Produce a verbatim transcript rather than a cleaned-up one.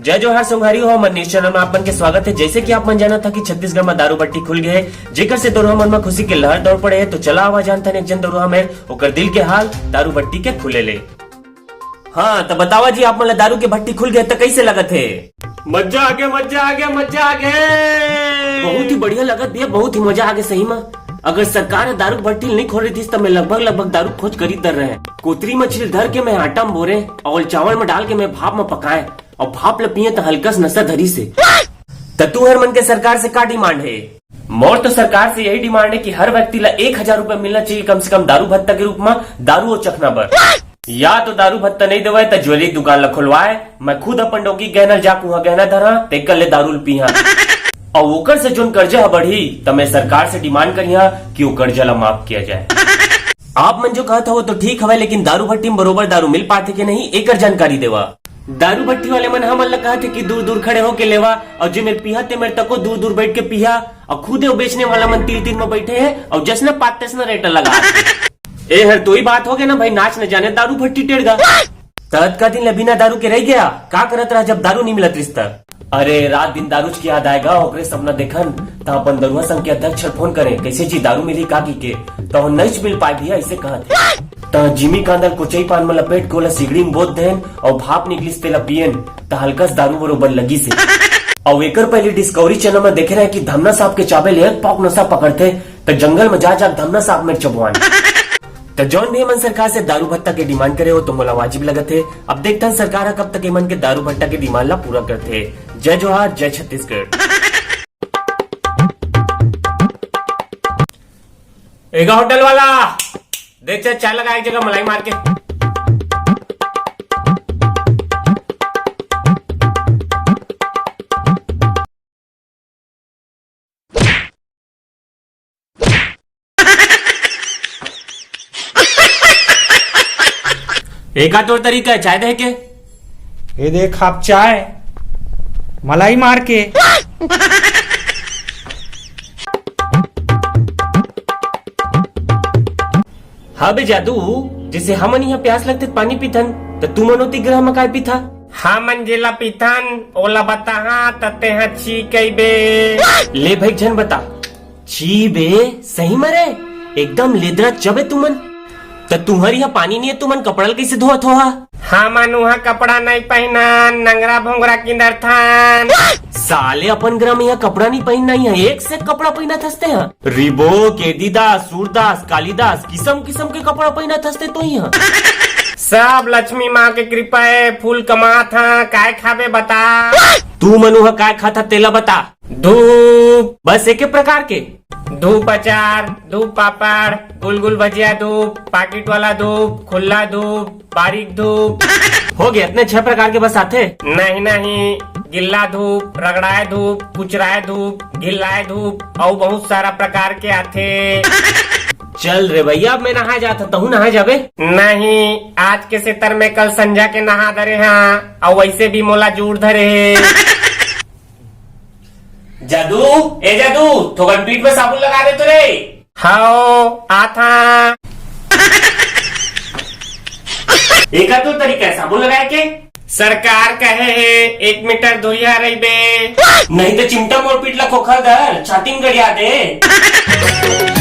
जय जोहार संगवारी हो, हमर news channel में आप मन के स्वागत है। जैसे कि आप मन जानत हा कि छत्तीसगढ़ में दारू भट्टी खुल गए है, जेकर से दरुहा मन में खुशी के लहर दौड़ पड़े है। तो चला आवा जानथन एक झन दरुहा में ओकर दिल के हाल दारू भट्टी के खुले ले। हाँ, तो बतावा जी, आप मन ला दारू के भट्टी खुल गए तो कैसे लगत है? मजा आ गया, मजा आ गया, मजा आ गया। बहुत ही बढ़िया लगत भैया, बहुत ही मजा आ गया सही में। अगर सरकार ह दारू के भट्टी नहीं खोल रही थी, तो मैं लगभग लगभग दारू खोज खरीद दर रहे। कोतरी मछली धर के मैं आटा में बोरे और चावल में डाल के मैं भाप में पकाए और भाप ल पिए तो हल्का सा नशा धरी से। त तू हर मन के सरकार से का demand है? मोर तो सरकार से यही demand है कि हर व्यक्ति ला एक हजार रुपए मिलना चाहिए कम से कम दारू भत्ता के रूप में, दारू और चखना बर। या तो दारू भत्ता नहीं देवे त ज्वेलरी दुकान ला खोलवाए, मैं खुद अपन डौकी गहना ल जाके उहाँ गहना धरा, तेकर ले दारू ल पीहा। और ओकर से जोन कर्जा ह बढ़ी, त मैं सरकार से demand करिहा कि वो कर्जा ला माफ किया जाए। आप मन जो कहत हवो तो ठीक हवय, लेकिन दारू भट्टी में बरोबर दारू मिल पाथे के नहीं, एकर जानकारी देवा। दारू भट्टी वाले मन हमन ला कहथे कि दूर दूर खड़े होके लेवा, और जे मेर पीहा ते मेर तको दूर दूर बैठ के पीहा, और खुदे वो बेचने वाला मन तीर तीर में बैठे हैं और जसने पात तसने रेट लगा। ए हर तो ही बात हो गया ना भाई, नाच न जाने दारू भट्टी टेड़गा। त अतका दिन ले बिना दारू के रह गया, का करत रहा जब दारू नहीं मिलत रिस त? अरे रात दिन दारूच के याद आएगा, ओकरे सपना देखन, त अपन दरुहा संघ के अध्यक्ष ल फोन करे, कैसे जी दारू मिली का की के, त वो नइच मिल पाए भैया, ऐसे कहत हे। त जिमी कांदल कोचई पान में लपेट के ओला सिगड़ी में बोत देन और भाप निकलिस तेला पियन, त हल्कस दारू बरोबर लगिस हे। और एकर पहले डिस्कवरी चैनल में देखे रहे कि धमना सांप के चाबे ले एक पाउक नशा पकड़थे, त जंगल में जा जा धमना सांप में चबवान। त जौन भी हमन सरकार से दारू भत्ता के demand करे हो तो मोला वाजिब लगत हे। अब देखथन सरकार ह कब तक एमन के दारू भत्ता के demand ला पूरा करथे। जय जोहार, जय छत्तीसगढ़। एगा होटल वाला, दे चा-, चाय लगा एक जगह मलाई मार के। एका तोर तरीका है चाय दे के? ये देख आप चाय मलाई मार के। हाँ बे जादू, जैसे हमन यहाँ प्यास लगथे त पानी पीथन, त तुमन ओती ग्रह में काय पीथा? हमन जेला पीथन, ओला बताहा, त तेहा छी कहिबे। ले भाई झन बता। छी बे, सही में रे, एकदम लेदरा चबे तुमन। त तुंहर यहाँ पानी नहीं है, तुमन कपड़ा ल कैसे धोवत हो हा? हमन उहाँ कपड़ा नहीं पहिनन, नंगरा भोंगरा किंदरथन। साले अपन ग्रह में यहाँ कपड़ा नहीं पहिनना ही है, एक से कपड़ा पहिनत हसते हैं। रिबो, केदीदास, सूरदास, कालिदास, किसम किसम के कपड़ा पहिनत हसते तो यहाँ। सब लक्ष्मी माँ के कृपा है, फूल कमात हा, काय खाबे बता। तू मनु हा काय खाता तेला बता। धूप। बस एके प्रकार के? धूप अचार, धूप पापड़, गुलगुल भजिया धूप, पाकिट वाला धूप, खुल्ला धूप, बारीक धूप। हो गया, इतने छह प्रकार के बस आथे? नहीं, नहीं, गिल्ला धूप, रगड़ाए धूप, कुचराए धूप, घिल्लाए धूप, अउ बहुत सारा प्रकार के आथे। चल रे भैया, अब मैं नहाए जात हूँ, तहूँ नहाए जाबे? नहीं, आज के सेतर में कल संझा के नहा दरे हाँ, अउ वैसे भी मोला जूड़ धरे हे। जादू, ए जादू, थोकन पीठ में साबुन लगा दे तो रे। हव, आथा। एका तो तरीका है साबुन लगाए के। सरकार कहे हे, एक मीटर दूरिहा रहिबे। नहीं तो चिमटा मोर पीठ ला खोखा दर, छाती में गड़िया दे।